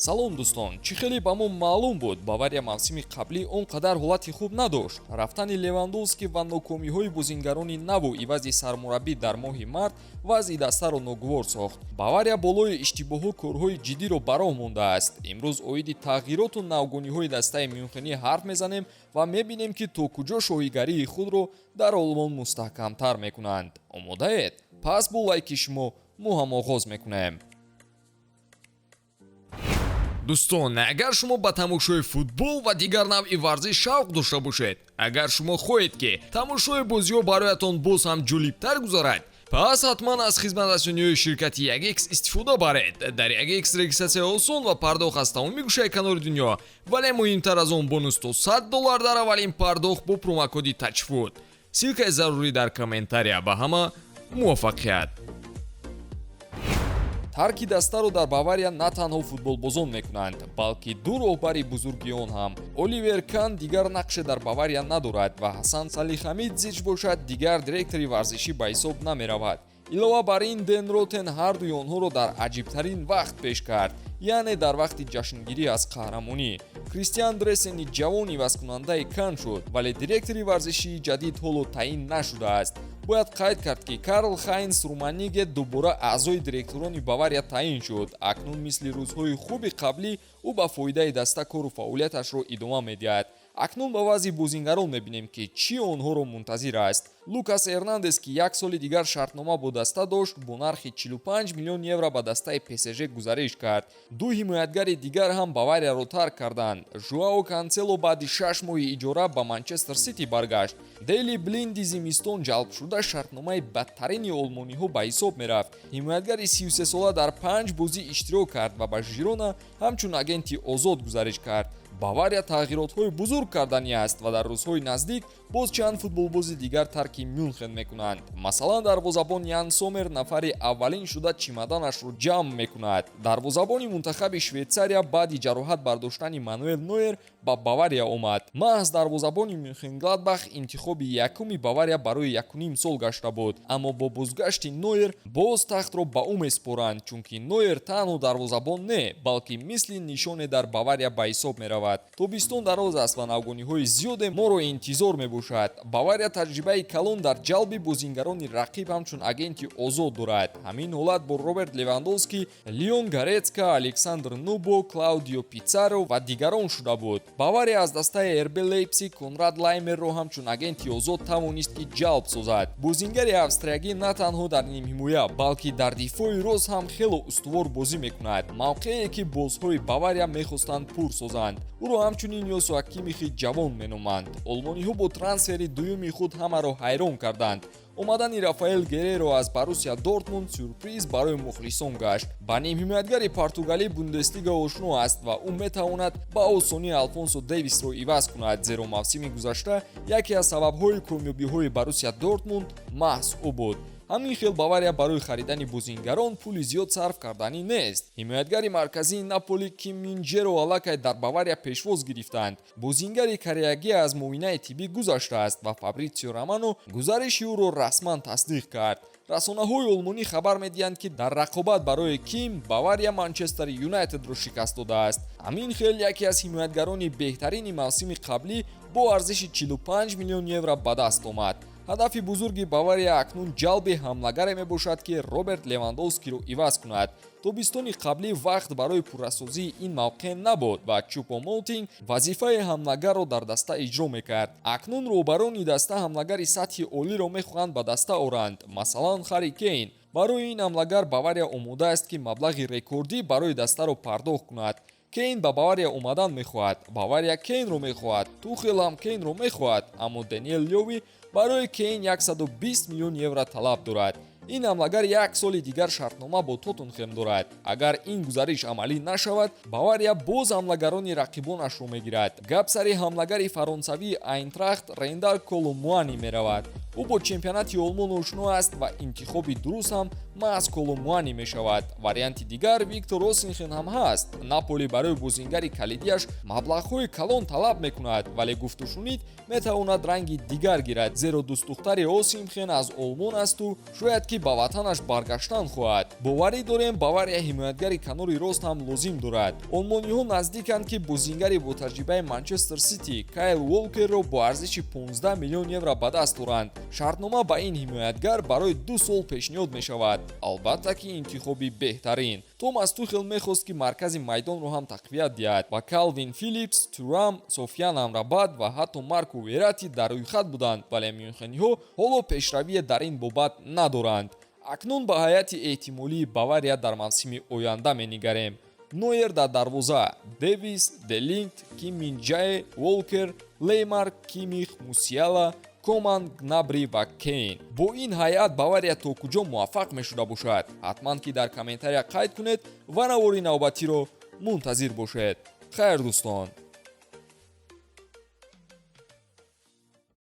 Салом, дӯстон! Чӣ хеле ба мо маълум буд, Бавария мавсими қаблӣ он қадар ҳолати хуб надошт. Рафтани Левандовски ва нокомиҳои бозингарони наву ивази сармураббӣ дар моҳи март вазъи дастаро ногувор сохт. Бавария болои иштибоҳҳо корҳои ҷиддиро ба роҳ мондааст. Имрӯз оиди тағйироту навгониҳои дастаи мюнхенӣ ҳарф мезанем ва мебинем, ки то куҷо шоҳигарии худро дар Олмон мустаҳкамтар мекунанд. Омодаед? Пас бо лайки шумо мо ҳам оғоз мекунем. Дӯстон, агар шумо ба тамошои футбол ва дигар навъи варзиш шавқ дошта бошед, агар шумо хоҳед, ки тамошои бозиҳо бароятон боз ҳам ҷолибтар гузарад, пас ҳатман аз хизматрасониҳои ширкати 1X истифода баред. Дар 1X регистратсия осон ва пардохт аз тамоми гӯшаи канори дунё, вале муҳимтар аз он, бонус то 100 доллар дар аввалин пардохт бо промокоди TAJFOOT. Ссылкаи зарурӣ дар комментария. Ба ҳама муваффақият! Тарки дастаро дар Бавария на танҳо футболбозон мекунанд, балки ду роҳбари бузурги он ҳам. Оливер Кан дигар нақше дар Бавария надорад ва Ҳасан Салихамидзич бошад, дигар директори варзишӣ ба ҳисоб намеравад. Илова бар ин, Ден Ротен ҳардуи онҳоро дар аҷибтарин вақт пеш кард, яъне дар вақти ҷашнгирӣ аз қаҳрамонӣ. Кристиан Дресени ҷавон ивазкунандаи Кан шуд, вале директори варзишии ҷадид ҳоло таъин нашудааст. Бояд қайд кард, ки Карл Хайнс Руманиге дубора аъзои директорони Бавария таъин шуд. Акнун мисли рӯзҳои хуби қаблӣ ӯ ба фоидаи даста кору фаъолияташро идома медиҳад. Акнун ба вазъи бозингарон мебинем, ки чӣ онҳоро мунтазир аст. Лукас Эрнандес, ки як соли дигар шартнома бо даста дошт, бо нархи 45 миллион евро ба дастаи ПСЖ гузариш кард. Ду ҳимоятгари дигар ҳам Баварияро тарк карданд. Жуао Кансело баъди 6 моҳи иҷора ба Манчестер Сити баргашт. Дейли Блинди зимистон ҷалбшуда шартномаи бадтарини олмониҳо ба ҳисоб мерафт. Ҳимоятгари 33сола дар панҷ бозӣ иштирок кард ва ба Жирона ҳамчун агенти озод гузариш кард. Бавария тағйиротҳои бузург карданӣ аст ва дар рӯзҳои наздик боз чанд футболбози дигар тарки Мюнхен мекунанд. Масалан, дарвозабон Ян Сомер нафари аввалин шуда чимаданашро ҷамъ мекунад. Дарвозабони мунтахаби Швейтсария баъди ҷароҳат бардоштани Мануэл Нойер ба Бавария омад. Маҳз дарвозабони Мюнхенгладбах интихоби якуми Бавария барои якуним сол гашта буд, аммо бо бозгашти Нойер боз тахтро ба ӯ месупоранд, чунки Нойер танҳо дарвозабон не, балки мисли нишоне дар Бавария ба ҳисоб меравад. Тобистон дароз аст ва навгониҳои зиёде моро интизор мебошад. Бавария таҷрибаи калон дар ҷалби бозингарони рақиб ҳамчун агенти озод дорад. Ҳамин ҳолат бо Роберт Левандовски, Леон Горецка, Александр Нубо, Клаудио Питсаро ва дигарон шуда буд. Бавария аз дастаи РБ Лейпсиг Конрад Лаймерро ҳамчун агенти озод тавонист, ки ҷалб созад. Бозингари австриягӣ на танҳо дар нимҳимоя, балки дар дифои рост ҳам хело устувор бозӣ мекунад, мавқеае ки бозҳои Бавария мехостанд пур созанд. Ӯро ҳамчунин Йосуа Кимихи ҷавон меноманд. Олмониҳо бо трансфери дуюми худ ҳамаро ҳайрон карданд. Омадани Рафаэл Герреро аз Борусия Дортмунд сюрприз барои мухлисон гашт. Ба нимҳимоятгари португалӣ Бундеслига ошно аст ва ӯ метавонад ба осонӣ Алфонсо Дэвисро иваз кунад, зеро мавсими гузашта яке аз сабабҳои комёбиҳои Борусия Дортмунд маҳз ӯ буд. Ҳамин хел Бавария барои харидани бозингарон пули зиёд сарф карданӣ нест. Ҳимоятгари марказии Наполи Ким Минҷеро аллакай дар Бавария пешвоз гирифтанд. Бозингари кореягӣ аз муоинаи тиббӣ гузаштааст ва Фабритсио Романо гузариши ӯро расман тасдиқ кард. Расонаҳои олмонӣ хабар медиҳанд, ки дар рақобат барои Ким Бавария Манчестер Юнайтедро шикаст додааст. Ҳамин хел яке аз ҳимоятгарони беҳтарини мавсими қаблӣ бо арзиши 45 миллион евро ба даст омад. Ҳадафи бузурги Бавария акнун ҷалби ҳамлагаре мебошад, ки Роберт Левандовскиро иваз кунад. Тобистони қаблӣ вақт барои пуррасозии ин мавқеъ набуд ва Чупо Мотинг вазифаи ҳамлагарро дар даста иҷро мекард. Акнун роҳбарони даста ҳамлагари сатҳи олиро мехоҳанд ба даста оранд, масалан, Харри Кейн. Барои ин ҳамлагар Бавария омода аст, ки маблағи рекордӣ барои дастаро пардохт кунад. Кейн ба Бавария омадан мехоҳад, Бавария Кейнро мехоҳад, Тухел ҳам Кейнро мехоҳад, аммо Даниэл Лёви барои Кейн 120 миллион евро талаб дорад. Ин ҳамлагар як соли дигар шартнома бо Тоттенхем дорад. Агар ин гузариш амалӣ нашавад, Бавария боз ҳамлагарони рақибонашро мегирад. Гап сари ҳамлагари фаронсавии Айнтрахт Рендал Коломуани меравад. Ӯ бо чемпионати Олмон ошно аст ва интихоби дуруст ҳам Маҳз Коло Муани мешавад. Варианти дигар Виктор Осимхен ҳам ҳаст. Наполи барои бозингари калидиаш маблағҳои калон талаб мекунад, вале гуфтушунид метавонад ранги дигар гирад, зеро дӯстдухтари Осимхен аз Олмон асту шояд, ки ба ватанаш баргаштан хоҳад. Боварӣ дорем, Бавария ҳимоятгари канори рост ҳам лозим дорад. Олмониҳо наздиканд, ки бозингари ботаҷрибаи Манчестер Сити Кайл Волкерро бо арзиши 15 миллион евро ба даст доранд. Шартнома ба ин ҳимоятгар барои 2 сол пешниҳод мешавад. Албатта, ки интихоби беҳтарин. Томас Тухел мехост, ки маркази майдонро ҳам тақвият диҳад ва Калвин Филипс, Турам, Софиян Амрабат ва ҳатто Марко Верати дар рӯйхат буданд, вале мюнхениҳо ҳоло пешравие дар ин бобат надоранд. Акнун ба ҳайати эҳтимолии Бавария дар мавсими оянда менигарем. Нойер дар дарвоза, Дэвис, Де Лихт, Ким Мин Ҷае, Волкер, Леймар, Кимих, Мусиала, Коман, Гнабри ва Кейн. Бо ин ҳайат Бавария то куҷо муваффақ мешуда бошад? Ҳатман ки дар комментария қайд кунед ва навори навбатиро мунтазир бошед. Хайр, дӯстон.